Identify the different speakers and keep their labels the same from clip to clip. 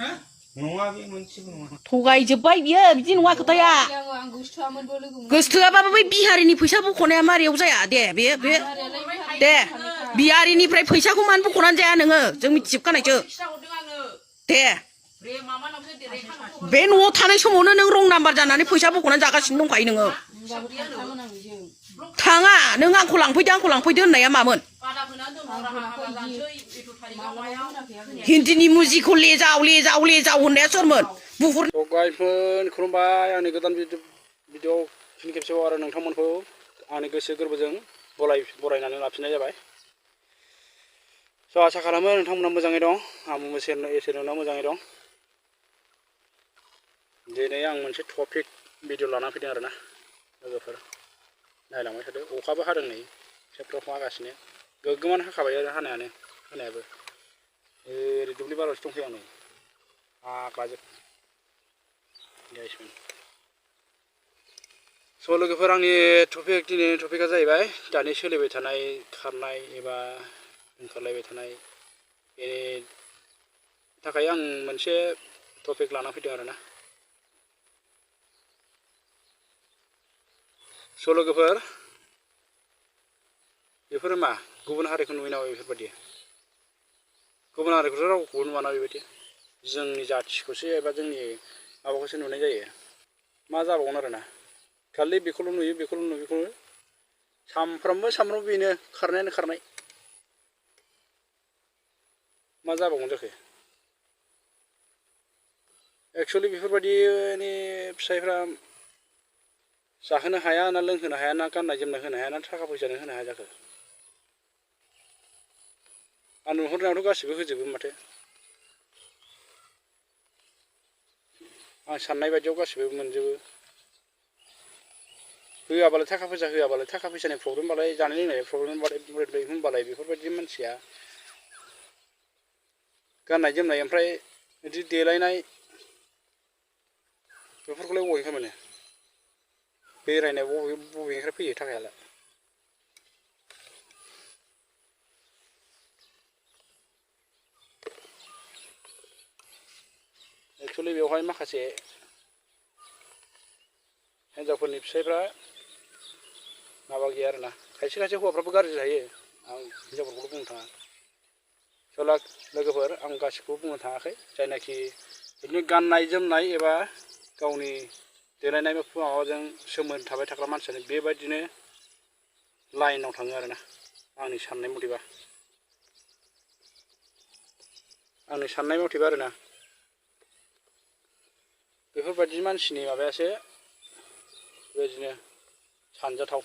Speaker 1: नङा बे मोनसेबो नङा
Speaker 2: थगायजोब्बाय बियो बिदि नङा खोथाया गोसोथोआबाबो बै बिहारिनि फैसा बख'नाया मारियाव जाया दे बे दे बिहारिनिफ्राय फैसाखौ मानो बख'नानै जाया नोङो जों मिथिजोबखानायसो दे बे न'आव थानाय समावनो नों रं नाम्बार जानानै फैसा बख'नानै जागासिनो दंखायो नोङो थाङा नों आंखौ लांफैदो होननाया मामोन हिन्दीनि मुजिखौ लेजाव होननाया सोरमोन बुहुर
Speaker 3: गाइफोर खुलुमबाय आंनि गोदान भिडिअ फिन खेबसेबाव आरो नोंथांमोनखौ आंनि गोसो गोरबोजों बरायनानै लाफिननाय जाबाय स' आसा खालामो नोंथांमोना मोजाङै दं आंबो इसोरनाव मोजाङै दं दिनै आं मोनसे टपिक भिडिअ लाना फैदों आरोना लोगोफोर नायलांबाय थादो अखाबो हादों नै खेबख्राव हागासिनो गोगोमानो हाखाबाय आरो हानायाबो ओरै दुब्लि बारियावसो दंफैयो आं नै हाग्लाजोब गाइसमोन स' लोगोफोर आंनि दिनैनि टपिकआ जाहैबाय दानि सोलिबाय थानाय खारनाय एबा ओंखारलायबाय थानाय बेनि थाखाय आं मोनसे टपिक लाना फैदों आरोना स' लोगोफोर बेफोरो मा गुबुन हारिखौ नुयो नामा बेफोरबायदि गुबुन हारिखौथ' रावखौबो नुवा ना बेबायदि जोंनि जाथिखौसो एबा जोंनि माबाखौसो नुनाय जायो मा जाबावगोन आरोना खालि बेखौल' नुयो सामफ्रामबो बेनो खारनायानो खारनाय मा जाबावगोन जाखो एक्सुवेलि बेफोरबायदिनि फिसाइफ्रा जाहोनो हाया ना लोंहोनो हाया ना गाननाय जोमनाय होनो हाया ना थाखा फैसानो होनो हाया जाखो आं नुहुरनायावथ' गासिबो होजोबो माथो आं साननाय बायदियाव गासिबो मोनजोबो होआबालाय थाखा फैसानि प्रब्लेमबालाय जानाय लोंनाय प्रब्लेमबालाय होनबालाय बेफोरबायदि मानसिया गाननाय जोमनाय ओमफ्राय बिदि देलायनाय बेफोरखौलाय बबेनिफ्राय मोनो बेरायनाय बबेनिफ्राय फैयो थाखायालाय एक्सुवेलि बेवहाय माखासे हिनजावफोरनि फिसाइफ्रा माबा गैया आरोना खायसे हौवाफ्राबो गाज्रि थायो आं हिनजावफोरखौल' बुंनो थाङा स' लोगोफोर आं गासिखौबो बुंनो थाङाखै जायनाखि बिदिनो गाननाय जोमनाय एबा गावनि देलायनाय माबाजों सोमोन्दो थाबाय थाग्रा मानसियानो बेबायदिनो लाइनाव थाङो आरोना आंनि साननाय मथेबा आरोना बेफोरबायदि मानसिनि माबायासो बेबायदिनो सानजाथाव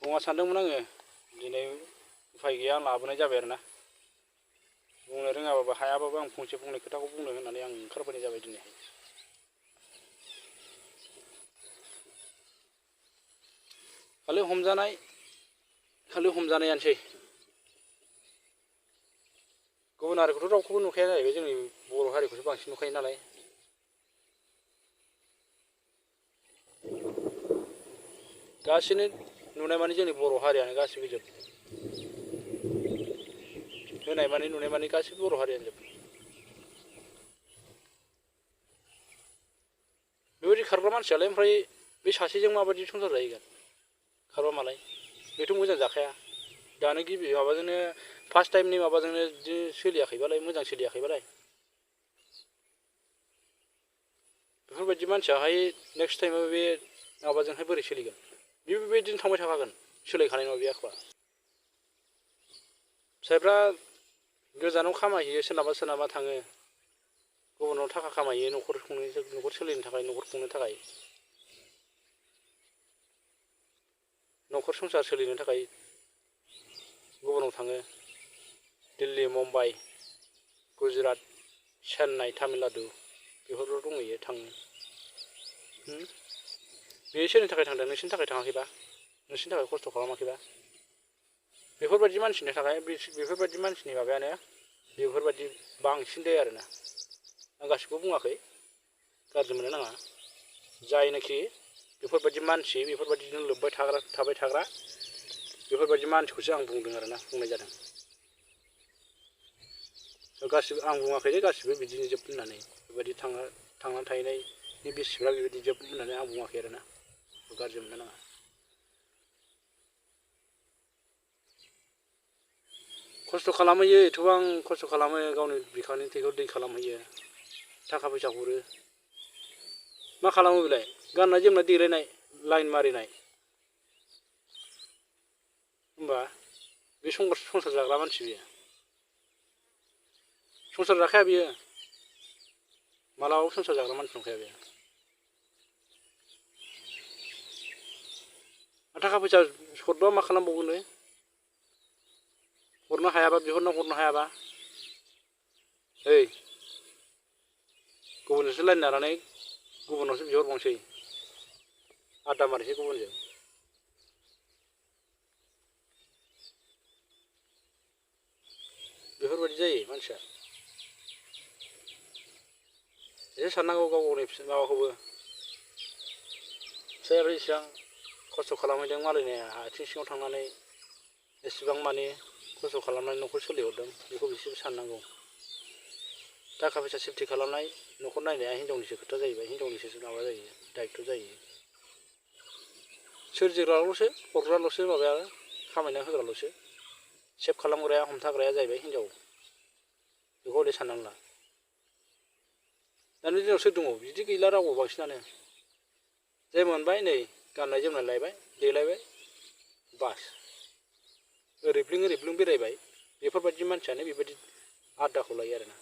Speaker 3: बुंनो सानदोंमोन आङो दिनै उफाय गैया आं लाबोनाय जाबाय आरोना बुंनो रोङाबाबो हायाबाबो आं फंसे खोथाखौ बुंनो होननानै आं ओंखारबोनाय जाबाय दिनै खालि हमजानायानोसै गुबुन हारिखौथ' रावखौबो नुखाया जाहैबाय जोंनि बर' हारिखौसो बांसिन नुखायो नालाय गासिनो नुनाय मानि जोंनि बर' हारियानो गासिबो जोब होनाय मानि नुनाय मानि गासिबो बर' हारियानो जोब बेबायदि खारग्रा मानसियालाय ओमफ्राय बे सासेजों माबायदि संसार जाहैगोन खारबा मालाय बेथ' मोजां जाखाया दानो गिबि माबाजोंनो फार्स्ट टाइमनि माबाजोंनो बिदि सोलियाखैबालाय मोजां सोलियाखैबालाय बेफोरबायदि मानसियाहाय नेक्स्ट टाइमाव बे माबाजोंहाय बोरै सोलिगोन बेबायदिनो थांबाय थाखागोन सोलायखानाय नङा बे आखुआ फिसाइफ्रा गोजानाव खामायहैयो सोरनाबा थाङो गुबुनाव थाखा खामायो न'खर सोलिनो थाखाय न'खर खुंनो थाखाय न'खर संसार सोलिनो थाखाय गुबुनाव थाङो दिल्ली मुम्बाइ गुजरात चेन्नाइ तामिलनाडु बेफोराव दंहैयो थाङो बे सोरनि थाखाय थांदों नोंसिनि थाखाय थाङाखैबा नोंसिनि थाखाय खस्थ' खालामाखैबा बेफोरबायदि मानसिनि थाखाय बेफोरबायदि मानसिनि माबायानो बेफोरबायदि बांसिन जायो आरोना आं गासिखौबो बुङाखै गाज्रि मोननो नाङा जायनाखि बेफोरबायदि मानसि बेफोरबायदिजों लोब्बाय थाबाय थाग्रा बेफोरबायदि मानसिखौसो आं बुंदों आरोना बुंनाय जादों गासिबो आं बुङाखै जे गासिबो बिदिनो जोब होननानै बेबायदि थांनानै थाहैनायनि बेसेफ्रा बेबायदि जोब होननानै आं बुङाखै आरोना गाज्रि मोननो नाङा खस्थ' खालामहैयो एथ'बां खस्थ' खालामो गावनि बिखानि थैखौ दै खालामहैयो थाखा फैसा हरो मा खालामो बेलाय गाननाय जोमनाय देलायनाय लाइन मारिनाय होमबा बे संसार जाग्रा मानसि बियो संसार जाखाया बियो मालाबाबो संसार जाग्रा मानसि नंखाया बियो थाखा फैसा हरबा मा खालामबावगोन हरनो हायाबा बिहरना हरनो हायाबा ओइ गुबुनजोंसो लाइन लानानै गुबुनावसो बिहरबावनोसै आड्डा मारिसै गुबुनजों बेफोरबायदि जायो मानसिया एसे साननांगौ गाव गावनि माबाखौबो फिसायाबो इसेबां खस्थ' खालामहैदों मालायनि आथिं सिङाव थांनानै एसेबां मानि खस्थ' खालामनानै न'खर सोलिहरदों बेखौ बिसोरबो साननांगौ थाखा फैसा सेफटि खालामनाय न'खर नायनाया हिनजावनिसो खोथा जाहैबाय हिनजावनिसो माबा जायो दायित्व' जायो सोरजिग्राल'सो हरग्राल'सो माबाया खामायना होग्राल'सो सेभ खालामग्राया हमथाग्राया जाहैबाय हिनजाव बेखौ हले साननांला दानि दिनाव सोर दङ बिदि गैला रावबो बांसिनानो जे मोनबाय नै गाननाय जोमनाय लायबाय देलायबाय बास ओरैब्लिं बेरायबाय बेफोरबायदि मानसियानो बेबायदि आड्डाखौ लायो आरोना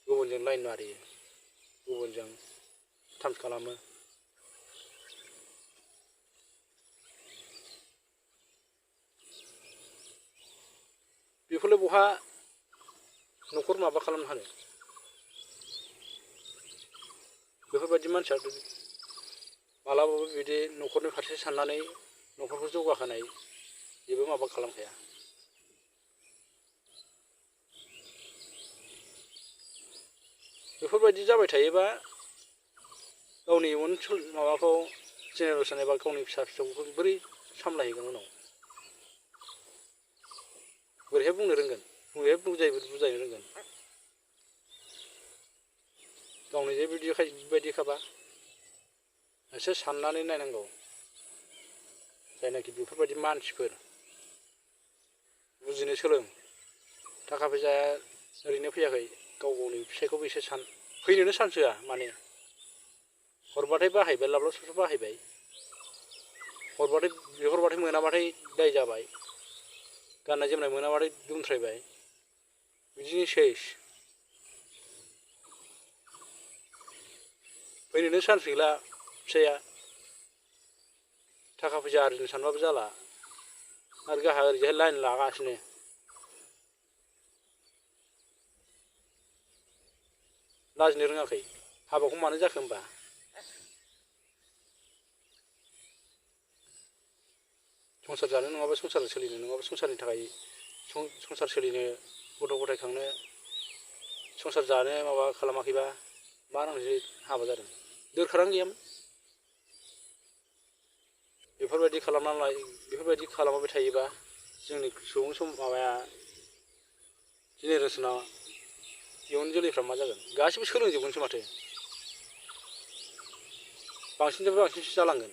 Speaker 3: गुबुनजों लाइन मारियो गुबुनजों टार्म्स खालामो बेफोरलाय बहा न'खर माबा खालामनो हानो बेफोरबायदि मानसिया मालाबाबो बिदि न'खरनि फारसे साननानै न'खरखौ जौगाहोनाय जेबो माबा खालामखाया बेफोरबायदि जाबाय थायोबा गावनि इयुन माबाखौ जेनेरेसन एबा गावनि फिसा फिसौखौ बोरै सामलायहैगोन उनाव बोरैहाय बुंनो रोंगोन बोरैहाय बुजायनो रोंगोन गावनि जे बिबायदिखाबा एसे साननानै नायनांगौ जायनाखि बेफोरबायदि मानसिफोर बुजिनो सोलों थाखा फैसाया ओरैनो फैयाखै गाव गावनि फिसायखौबो एसे सान फैनोनो चान्स होआ माने हरबाथाय बाहायबाय लाब्ला सब्ला बाहायबाय हरबाथाय बिहरबाथाय मोनाबाथाय दाय जाबाय गाननाय जोमनाय मोनाबाथाय दुमथ्रायबाय बिदिनो सेस फैनोनो चान्स गैला फिसाया थाखा फैसा आरजिनो सानबाबो जाला आरो गाहा ओरैजाय लाइन लागासिनो लाजिनो रोङाखै हाबाखौ मानो जाखो होमबा संसार जानो नङाबा संसार सोलिनो नङाबा संसारनि थाखाय संसार सोलिनो गथ' गथाय खांनो संसार जानो माबा खालामाखैबा मा नांसै हाबा जादों दोरखारानो गैयामोन बेफोरबायदि खालामबाय थायोबा जोंनि सुबुं माबाया जेनेरेसना इयुन जोलैफ्रा मा जागोन गासिबो सोलोंजोबगोनसो माथो बांसिननिफ्राय बांसिनसो जालांगोन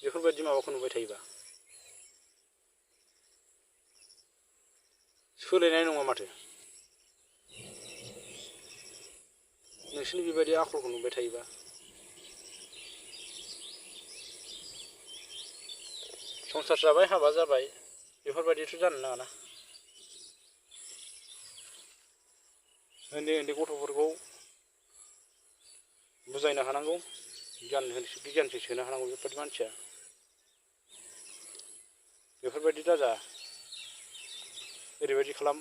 Speaker 3: बेफोरबायदि माबाखौ नुबाय थायोबा सोलायनाय नङा माथो नोंसोरनि बेबायदि आखलखौ नुबाय थायोबा संसार जाबाय हाबा जाबाय बेफोरबायदिथ' जानो नाङाना उन्दै उन्दै गथ'फोरखौ बुजायनो हानांगौ गियानसो सोनो हानांगौ बेफोरबायदि मानसिया बेफोरबायदि दाजा ओरैबायदि खालाम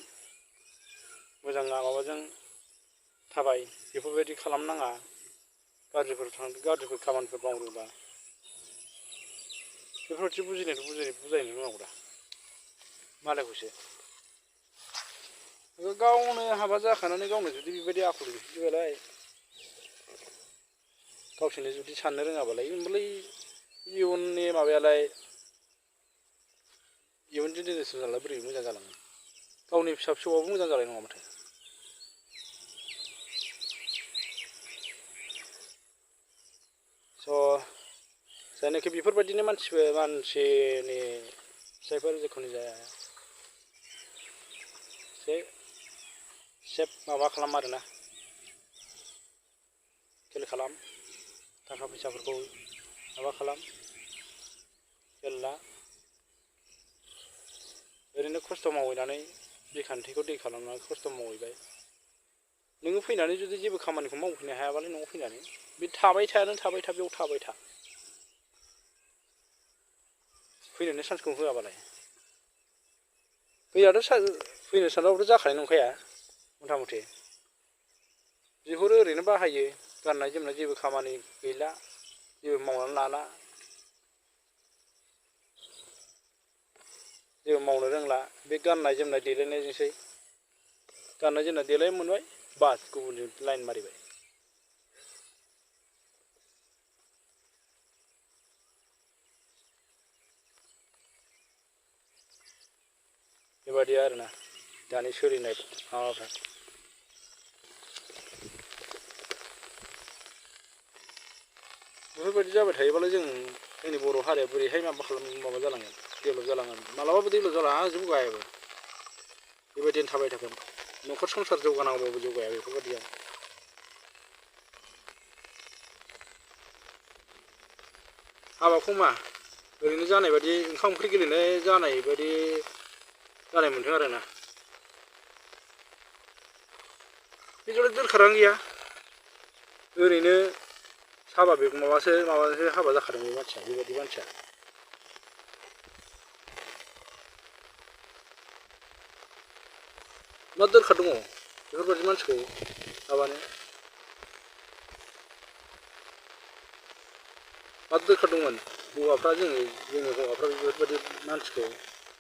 Speaker 3: मोजां माबाजों थाबाय बेफोरबायदि खालामनाङा गाज्रिफोर खामानिफोर मावोबा बेफोरबायदि बुजायनो रोंनांगौ दा मालायखौसो गावनो हाबा जाखानानै गावनो जुदि बेबायदि आखल दिन्थिबालाय गावसोरनो जुदि साननो रोङाबालाय होमबालाय इयुननि माबायालाय बेफोरबायदि जेनेरेसन जालाय बोरै मोजां जालांगोन गावनि फिसा फिसौआबो मोजां जालाय नङा माथो स' जायनाखि बेफोरबायदिनो मानसिनि फिसाइफोर जेखुनु जाया सेफ माबा खालाम आरोना खेल खालाम थाखा फैसाफोरखौ माबा खालाम खेल ला ओरैनो खस्थ' मावहैनानै बिखान्थिखौ दै खालामनानै खस्थ' मावहैबाय नोङो फैनानै जुदि जेबो खामानिखौ मावफैनो हायाबालाय न'आव फैनानै बे थाबाय था नों थाबाय था बेयाव थाबाय था फैनोनो चान्सखौ होआबालाय फैनो सानबाबोथ' जाखानाय नंखाया मथा मथि बिहरो ओरैनो बाहायो गाननाय जोमनाय जेबो खामानि गैला जेबो मावनानै लाला जेबो मावनो रोंला बे गाननाय जोमनाय देलायनायजोंसै गाननाय जोमनाय देलाय मोनबाय बास गुबुनजों लाइन मारिबाय बेबायदि आरोना दानि सोलिनाय माबाफ्रा बेफोरबायदि जाबाय थायोबालाय जोंनि बर' हारिया बोरैहाय माबा जालांगोन डेभेलप जालांगोन मालाबाबो डेभेलप जालाङा जौगायाबो बेबायदिनो थाबाय थागोन न'खर संसार जौगानांगौबाबो जौगाया बेफोरबायदिया हाबाखौ मा ओरैनो जानाय बायदि ओंखाम ओंख्रि गेलेनाय जानाय बायदि जानाय मोनथों आरोना बिदिनो दोरखारानो गैया ओरैनो माबासो हाबा जाखादों बे मानसिया बेबायदि मानसिया मा दोरखार दङ बेफोरबायदि मानसिखौ माबानो मा दोरखार दंमोन हौवाफ्रा जोंनि हौवाफ्रा बेफोरबायदि मानसिखौ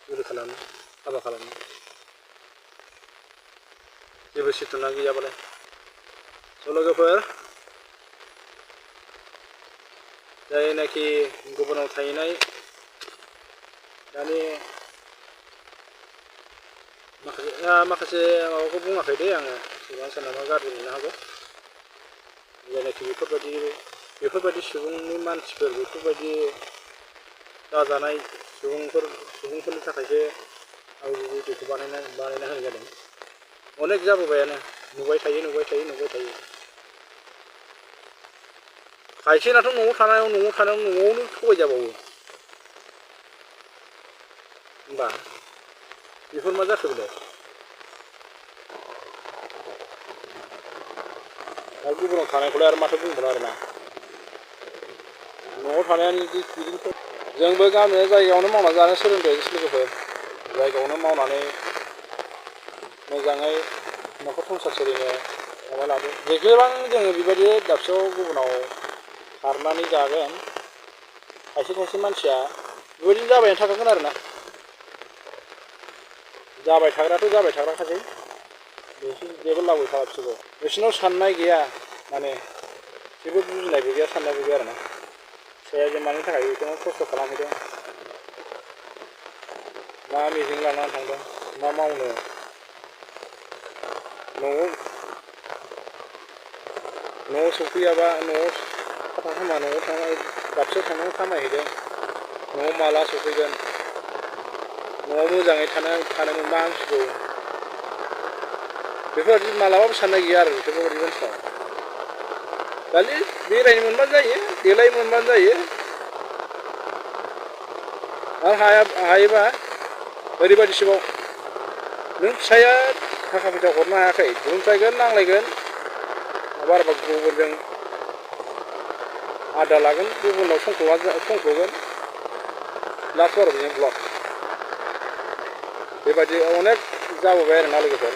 Speaker 3: जुलि खालामनो हाबा खालामनो जेबो सिथना गैयाबालाय स' लोगोफोर जायनाखि गुबुनाव थाहैनाय दानि माखासे माबाखौ बुङाखै दे आङो सोरबा सोरनाबा गाज्रि मोननो हागौ जायनाखि बेफोरबायदि सुबुंनि मानसिफोर बेफोरबायदि जाजानाय सुबुंफोरनि थाखायसो आं भिडिअखौ बानायना होनाय जादों अनेक जाबोबायानो नुबाय थायो खायसेनाथ' न'आव थानायावनो थगायजाबावो होमबा बेफोर मा जाखो बेलाय आरो गुबुनाव थानायखौलाय आरो माथो बुंबावनो आरोना न'आव थानायानो बिदिनोथ' जोंबो गामिया जायगायावनो मावना जानो सोलोंदों लोगोफोर जायगायावनो मावनानै मोजाङै न'खर संसार सोलिनो माबा लादों जेसेबां जोङो बेबायदि दाबसेयाव गुबुनाव खारनानै जागोन खायसे मानसिया बेबायदिनो जाबायानो थाखागोन आरोना जाबाय थाग्राखासै बिसोर जेबो लाबोबाय थाला बिसोरखौ बिसोरनाव साननाय गैया माने जेबो बुजिनायबो गैया साननायबो गैया आरोना फिसाया जे मानि थाखाय बेखौनो खस्थ' खालामहैदों मा मिजिं लानानै थांदों मा मावनो न'आव सफैयाबा न'आव दाबसेयाव थांनानै खामायहैदों न'आव माला सफैगोन न'आव मोजाङै थानो मोनबा हामसिगौ बेफोरबायदि मालाबाबो साननाय गैया आरो बेफोरबायदि मानसिनाव खालि बेरायनो मोनबानो जायो देलायनो मोनबानो जायो आरो हायोबा ओरैबायदिसोबाव नों फिसाया थाखा फैसा हरनो हायाखै बुंथ्रायगोन नांलायगोन बाराबा गुबुनजों आदा लागोन गुबुनाव संख्ल'गोन लास्ट आरो बेजों ब्लक बेबायदि अनेक जाबोबाय आरोना लोगोफोर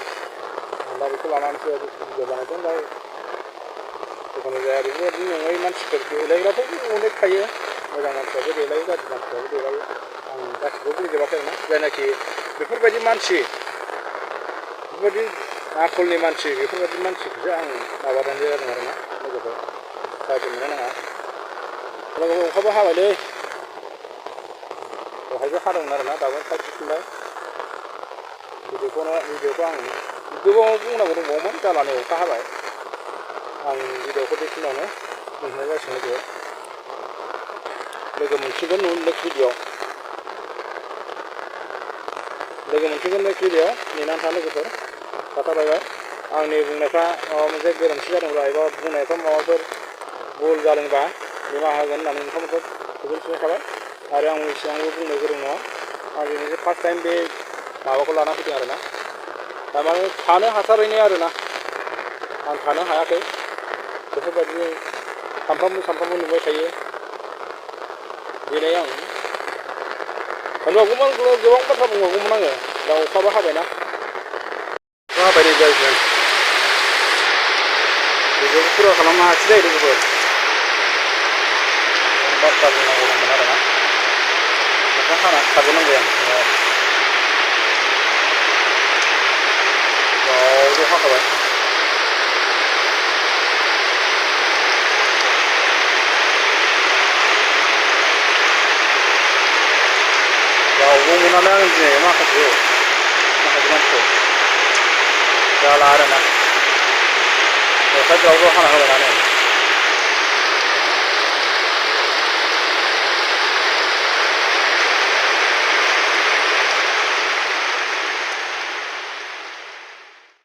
Speaker 3: दा बेखौ लानानैसो भिडिअ बानायदों दा जिखुनु जाया बेफोरबायदि नङै मानसिफोर देलायग्राफोर अनेक थायो मोजां मानसियाबो देलायो गाज्रि मानसियाबो देलायो आं गासिबो बुंजोबाखै आरोना जायनाखि बेफोरबायदि मानसि बेफोरबायदि आखलनि मानसि बेफोरबायदि मानसिखौसो आं माबानाय जादों आरोना लोगोफोर गाज्रि मोननो नाङा लोगोफोर अखाबो हाबायलै दहायबो हादोंमोन आरोना दाबो खाथिफिनबाय भिडिअखौ आं गोबाव बुंनांगौ दंबावोमोन जाला नै अखा हाबाय आं भिडिअखौ बेखिनियावनो दोनथ'नाय जासिगोन लोगो मोनसिगोन नेक्स्ट भिडिअ नेनानै था लोगोफोर टाटा बाय बाय आंनि बुंनायफ्रा माबा मोनसे गोरोन्थि जादोंब्ला एबा बुंनायफ्रा माबाफोर भुल जादोंबा निमाहा होगोन होननानै नोंथांमोनखौ गोजोनथिनाय थाबाय आरो आं एसेबांबो बुंनो गोरों नङा आं दिनैसो फार्स्ट टाइम बे माबाखौ लाना फैदों आरोना थारमाने थानो हाथारैनो आरोना आं थानो हायाखै बेफोरबायदि सानफ्रामबो नुबाय थायो दिनै आं होनबावगौमोन गोबां बाथ्रा बुंबावगौमोन आङो दा अखाबो हाबायना अखा हाबाय दै जाहैगोन बेखौ फुरा खालामनो हायासै जायो लोगोफोर बाथ्रा बुंनांगौ दंमोन आरोना अखा हाना खारबोनांबाय आं ज' हाखाबाय गावगौमोनानो आं दिनै माखासे मानसिखौ जाला आरोना अखा ज्राव ज्राव हाना होबायना नै